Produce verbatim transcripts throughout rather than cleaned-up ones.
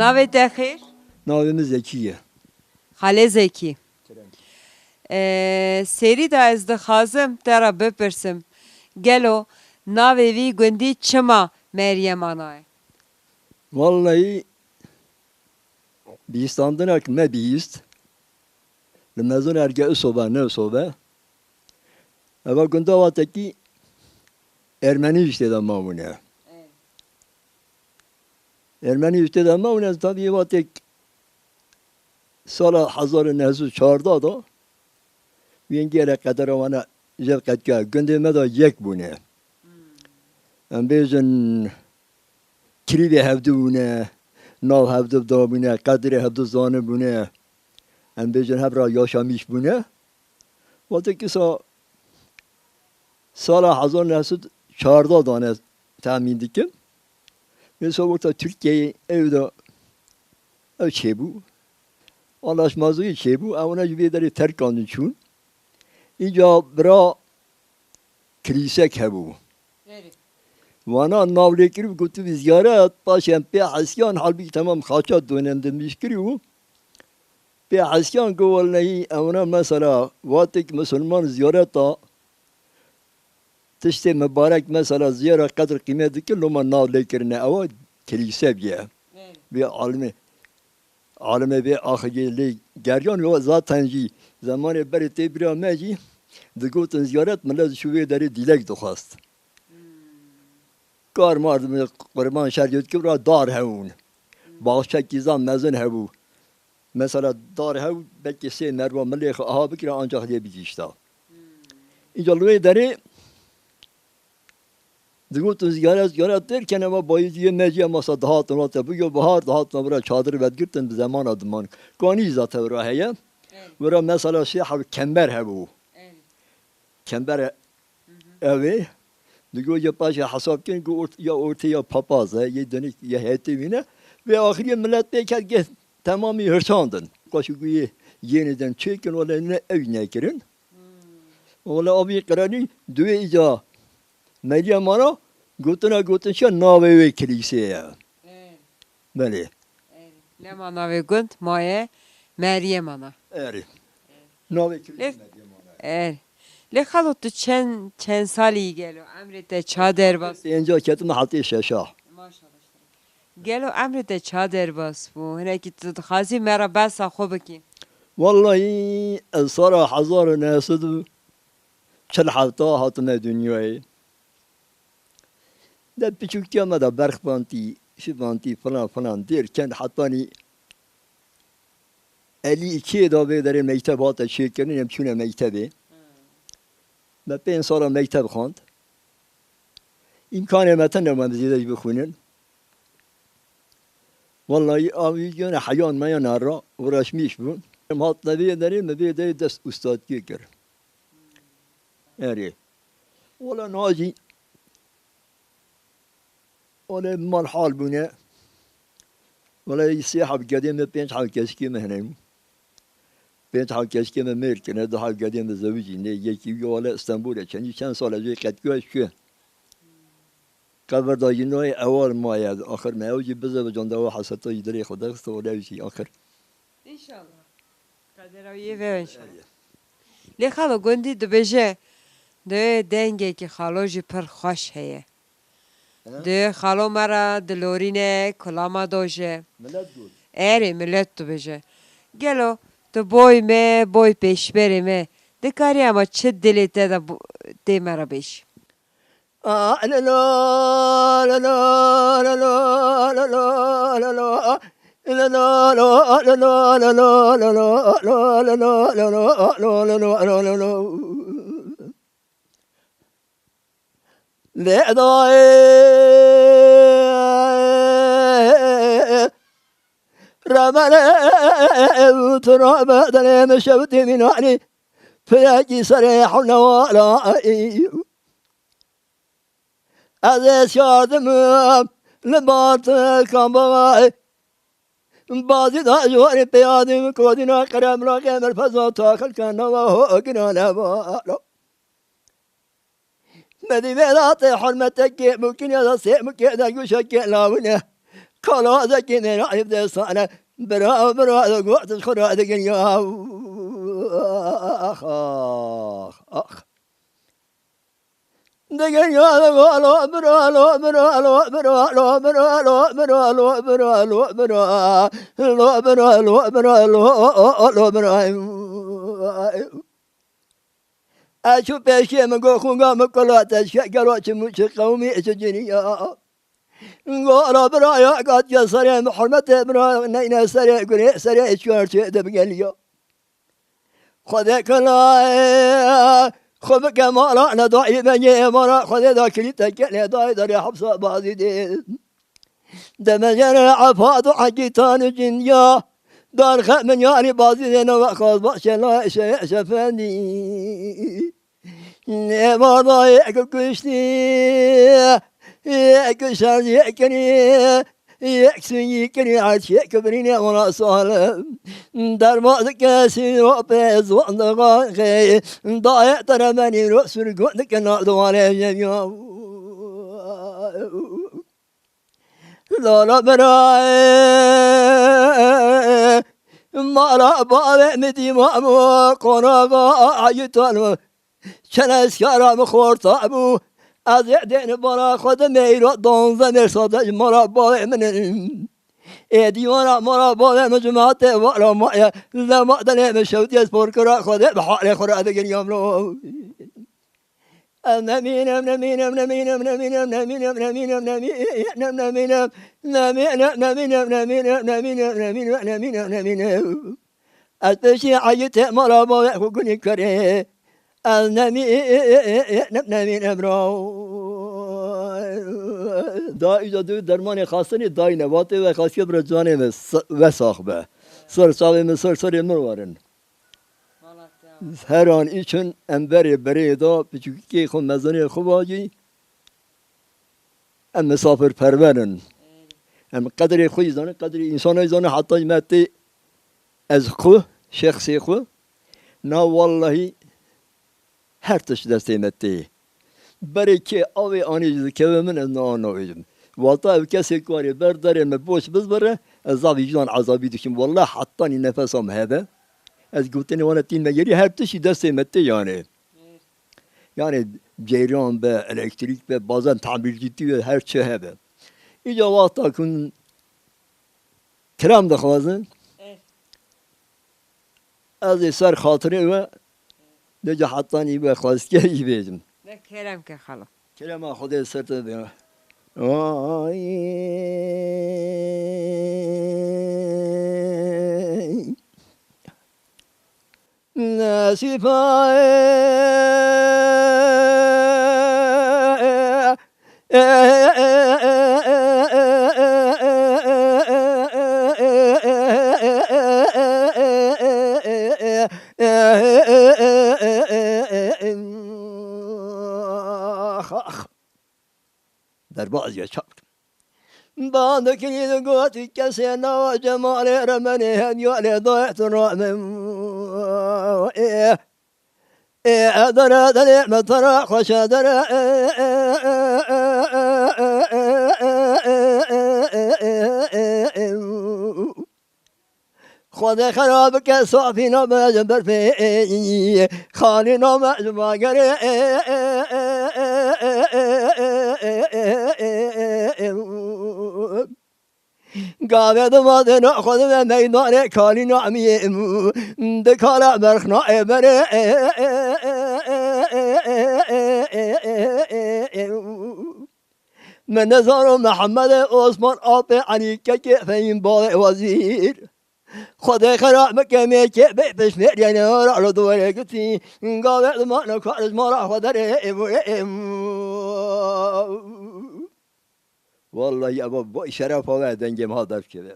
Navê te xêr? Navê min Zekî ye. Xalê Zekî. Ee, serî de ez dixwazim te re bipirsim. Gelo navê vî gundî çima Meryem Ana ye? Wallahî bihîstandinek me bihîst. Li mezin erge iso be, ne iso be. Eva gunda watekî Ermenî ji tê de mabûne. Ermenî ji tê de mabûne, tabî watek sala hezar û neh sed û çardeh de wî gelek qedera wana jev qedka gundê me de yek bûne. Em bêjin kirîvê hevdu bûne, nav hevdu dabûne, qedrê hevdu zanibûne. Em bêjin hev re yaşamîş bûne. Wextê kisa sala hezar neh sed çardeh dane, temîn dikim. Wê sor wexta Tirkiyeyê ew de ew çêbû. Anlaşmazlî çêbû. Ewna ji vê derê terkandin çûn. Îca bira kilîsek hebû. Wana nav lê kirî, gotibî ziyaret, paşê em pê hesiyan, halbî temam xaça donem de mişkirî û pê hesiyan ku wellehî ewna mesela watek misilman ziyareta tiştê mibarek mesela ziyara qedr qîmet dikir, loma nav lê kirine ewa kilîse bîye. Vê alimê, alimê vê axiriyê lê geriyan yo zaten jî zemanê berê tê bira me jî digotin ziyaret, millet ji wê derê dîlek dixwest. Kar mar qurban şer dikir ra dar hewûn. Baxçekî zan mezin hebû. Mesela dar hew belkî sê merva milê xwe aha bikira ancax lê bigihişta. Îca li wê derê digotin ziyaret, ziyaret derken ema bayî diyê me jî ema sa dihatin wate bû yo bahar dihatin vira çadir vedgirtin bi zemana diman. Kanî zaten vira heye. Vira mesela sê hev kember hebû. Kember Ew ê, digo ya paşê hesab kirin ku ort-, ya ortê ya papaz e, yê denik ya hetê wî ne. Vê axiriyê millet pê ket geh temamî hirçandin. Qaşî ku yê yênê den çêkin, wele ne ew nekirin. Wele avî qeranî duê îca Meryem Ana gotina gotin şe navê wê kilîsê ye. Belê. Lema navê gund maye Meryem Ana. Erê. Navê kilîsê Meryem Ana. Erê. Lê xalo tu çend, çend salî gelo? Emrê te ça derbas? Pênca ketime hetê şeşa. Maşallah. Gelo emrê te ça derbas bû? Hinekî tu dixwazî me re behsa xwe bikî? Wallahî ez sala hezar û neh sed û çil heft hatime dinyayê. De piçûkiya me de berxbantî, şibantî, filan filan dêr kend hetanî elî ikê de vê derê mekteb hate çêkirin, em çûne mektebê. Me pênc sala mekteb xwend. Îmkanê me tune me zêde jî bixwînin. Wellahî avî gene heyan me ya nara uğraşmış bûn. Em hatine vê derê, me vê derê dest ustadkî kir. Erê. Wala niha jî, wala mal hal bûne. Wala sê heb gedê me, pênc heb keşkê me hene. Pênc heb keşkê me mêr kine, du heb gedê me zewicî ne. Yekî wî wala Stenbolê çenî çend sal e jê qetkiya çi. Qeber da jî noyê ewar maye. Axir me ew jî bize bi canda we heseta jî dirê xwe dexist wala ew jî axir. Înşallah. Qedera wî yê ve înşallah. Lê xalo gundî dibêje, di dengekî xalo jî pir xweş heye. He? Di xalo me re dilorîne, kulama doje. Millet got. Erê, millet dibêje. Gelo, tu boy me, boy pêşberê me. Dikarî ama çi dilê te de bo-, tê me re bêjî? Lê dayê remenê û tu rabe dilê min şev tê mînanî pirekî serê hewnewalayî. Ez ê şardim li batikan bavay. Bazî da ji warê peyadî min kodîna qeremla qemir feza taxil ke nava ho gina neva. Medî vê da tê hurmetekê mumkin ya da sê mukê da guşekê lawine. Kala zekî mêra ev destane. Bira, bira, got ji xwe re digiriya. Ax, ax, ax. Digiriya, lo, lo, bira, lo, bira, lo, bira, lo, bira, lo, bira, lo, bira, lo, bira. Lo, bira, lo, bira, lo, lo, bira. Ez çû pêşiyê min got, xûnga min kula te şe, gelo çi mû çi qewmî çi ciniya. Go ala biraya gatiya serê min hurmetê bira neyne serê gurê serê çiyar çê de bigeliya. Xwedê kula xwe bike mala ne dayî bengê mala Xwedê da kilî te kenê dayî derê hepsa bazî dê. Demejere efat û hekîtan û cindiya. Darxe min yarî bazî dê ne wexaz başe la şe-, şefendî. Nêvada yek kuştî, yek şer yek kirî, yek singî kirî, her çi yek birîne ona salim. Derma dike sîro pê zon de gaxê, dayê teremenî ro sürgün dike na duvarê jemiya. Lala bira, mala bavê min dîma bû, qonaxa ayitan bû. Çeleskara min xorta bû. Ez ê dêne bala xwe de meyra danze mêrsa de ji mala bavê min in. Ê dîwana mala bavê min cimatê vala maye. Lema delê min şewtiye sporkira xwe de bi halê xwe re digiriyam lo. Ez nemînim, nemînim, nemînim. Ez pêşî eyîtê mala bavê xwe gunî kerê. Ez nemînim, nemînim ra. Da îca dû dermanê xastinê dayî ne. Vatê ve xasiye bira canê min, sa-, ve sax be. Ser çavê min, ser serê min werin. Her an îçin em berê berê da piçûkikê xwe mezanê xwe vacî. Em misafirperwer in. Em qedrê xwe jî zanin, qedrê însana jî zanin, heta me tê ez xwe, şexsê xwe, na wallahî her tişt destê me tê. Berê kê avê anî jî dikeve min, ez niha navêjim. Wata ev kesê ku arê ber derê me boş bizbire, ez zaf vicdan ezabî dikim. Wallahî hetanî nefesa min hebe. Ez gotinê wana tîn me gerî, her tiştî destê me tê yani. Yani ceyran be, elektrîk be, bazen tamircîtî be, her çi hebe. Îca wexta ku kirem dixwazin, ez ê ser xatirê we, de ca hetanî we xwestiye jî bêjim. Ve kerem ke xalo. Kerema Xwedê ser te be. Ay. Nesîba. Ax, ax. Derbas ya çap. Bandekî digot kesê nawa cemalê remenê hediya lê dayet ramen. Ê, ê, dere, dere, me tera xweşe dere. Xwedê xera bike safîna me ji berfê, xalîna me ji bagerê. Gavê dima dê naxwe dime meydanê kalîna miyê, dikala berxna ê berê. Min nizano Mehemedê Osman apê Elî kekê Fehîm bavê wezîr. Xwedê xera bike mêkê bê pişmêriyê nêra li duwarê gitî. Gavê dima ne karij mala xwe derê. Wallahî eva vay şerefa we dengê me ha derkeve.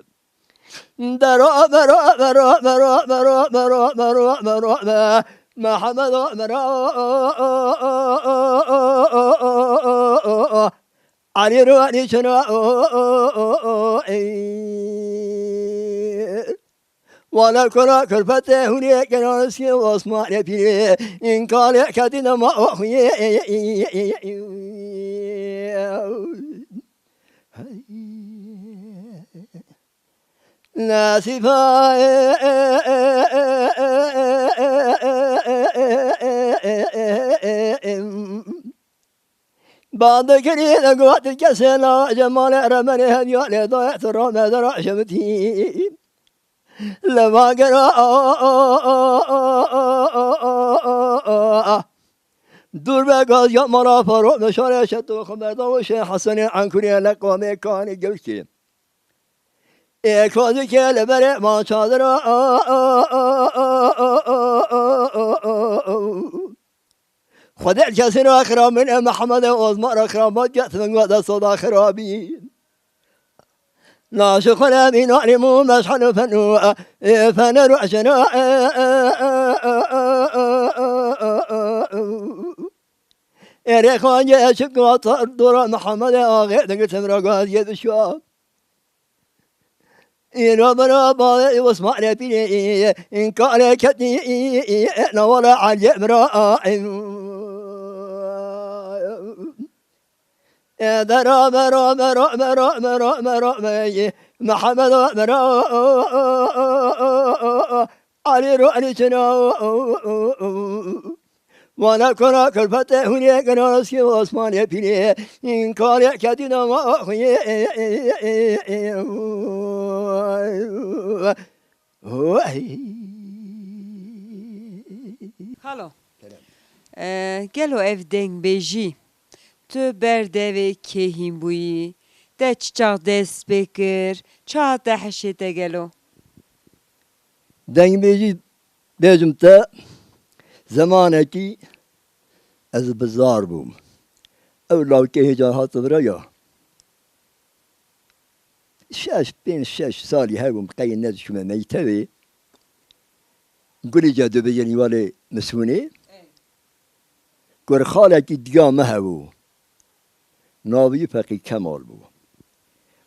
Dera, dera, dera, dera, dera, dera, dera, dera, dera, Mehemeda, dera, Elî ro, Elî çira, ey. Wala kura kulfetê hûnê kenanskê Osmanê pîrê. Înkarê ketî dema oxuyê. Hey. Nesîfa bandikirî de got kesê la cemalê remenê hevya lê dayet ramedara şevitî. Levagera dûr be gaz ya mala faro meşare şeto xemerda û şê Hesenê Enkurê leqamê kanî gewştî. Ê kazikê li berê van çadira. Xwedê kesî ra xirabin e Mehemedê Osman ra xirabat getin we de soda xirabî. Naşi xwe re bînanî mû meşhel û fenû, ê fener û eşena, ê rêxancê çik got dora Mehemedê axê digirtim ra gaziyê dişa. Îro bira bavê Osmanê Pîrê, înkarê ketî, newala Eliyê bira. Dera bera bera bera bera bera, Mihemed bera, Elî ro Elî çina. Wana kara kulfete hûnê ginaskî Osmanê Pîrê, înkarê ketî dama xuyê. Xalo, e, gelo ev dengbêjî tu ber devê kê hîn bûyî, te çi çax dest pê kir, çi hate hişê te gelo? Dengbêjî bêjim te, zemanekî ez bi zar bûm. Ew lawkê hêca hate vira ya. Şeş, pênc, şeş salî hebûm, qey nedişûme mektebê. Gulîce dibêjin îwalê Misûnê. Gur xalekî diya me hebû. Navê wî Feqî Kemal bû.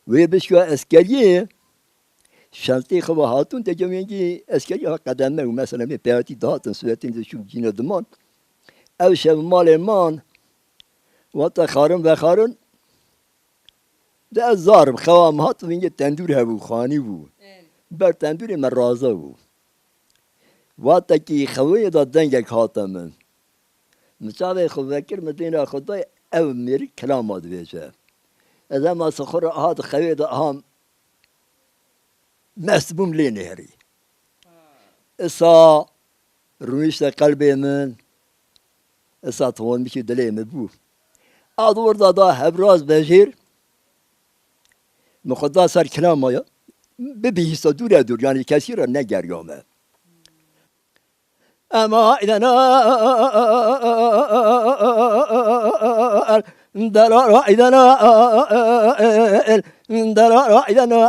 Wê bişka eskeriyê, şentê xwe ve hatûn te cewêngî eskeriyê ha qedeme û mesela bê peyatî dihatin, suretên dişûn cîne diman. Ew şev malê man, wata xarin vexarin, de ez zarim, xewa min hat, vingê tendûr hebû, xanî bû. Ber tendûrê me raze bû. Watekî xewê da dengek hate min. Min çavê xwe vekir, min dêna xwe dayê, ev mêrik kilama dibêje. Ez hema sixura aha di xewê de aha mest bûm, lê nêrî. Isa rûnişte qelbê min, isa tonmişî dilê min bû. A di wir da da hebraz vejêr, min xwe da ser kilama ya, bibihîsta dûre dûr, yanî kesî re negeriyame. Ema idena delara idena delara idena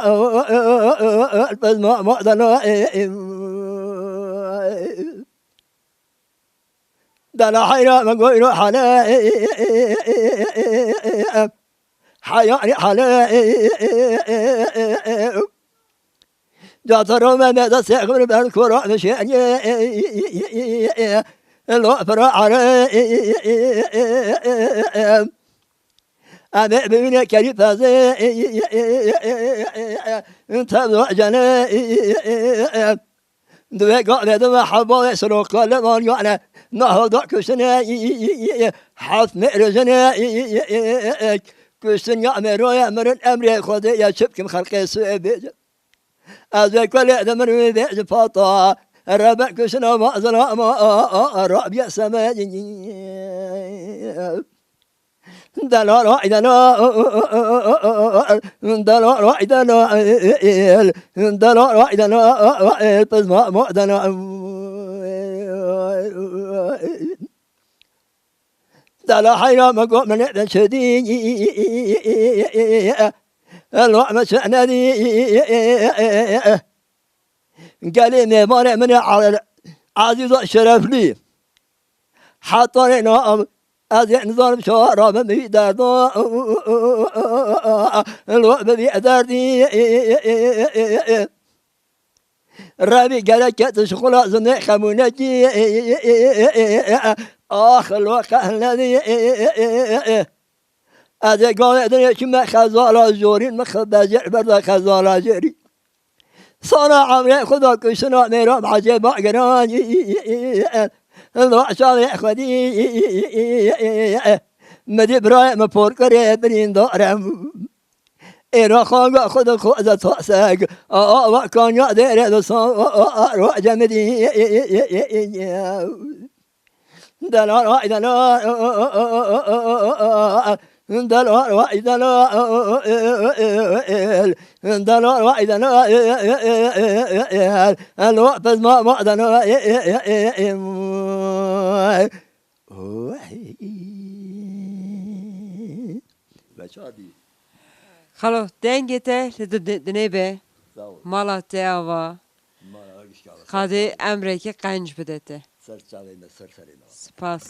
bezma ma dena. Dela heyra me goyro hale. Heyari hale. Cataro me me da sexur ben kora me şeriye. Lo pera are. Ame bibine keri peze. Tevdo cene. Divê gavê de ve heba ve siro kale van yane. Naho da kuştine. Heft merjine. Kuştin ya meroya mirin emrê Xwedê ya çi bikim xelqê sibê bêje. Ez vê kulê de mirim bêje pata. Rebe kuştina ma zelama. Rabiye seme. Delara idena, delara idena, delara idena, pizma ma dena. Dela heyra me got min de çedi. Elo me çenedi. Gelê mêvanê min e Azîza şereflî. Hetanê na ez ê nizanim çawa rabim wî derda. Lo bi vî derdî. Revî gerek ketin şixula zimê xemûnekî. Ax lo qehledî. Ez ê gavê dinê çime xezala jorîn, min xwe bezêr berda xezala jorî. Sana emrê xwe da kuştina mêra ecêba giran. Li çavê xwedî min dî birayê min porkirê birîndar e. Êra xanga xwe dixwaze tasek. A, a, a, kanya dêrê di san, a, a, a, roce min dî. Delal vay delal. Delal vay delal. Delal vay delal. Elo pez ma ma delal. Ve çadî. Xalo, dengê te li di-, di-, dinê be. Sağ ol. Mala te ava. Mala gişka. Xadê emrekî qenc bide te. Ser çavê me, ser serê me. Spas.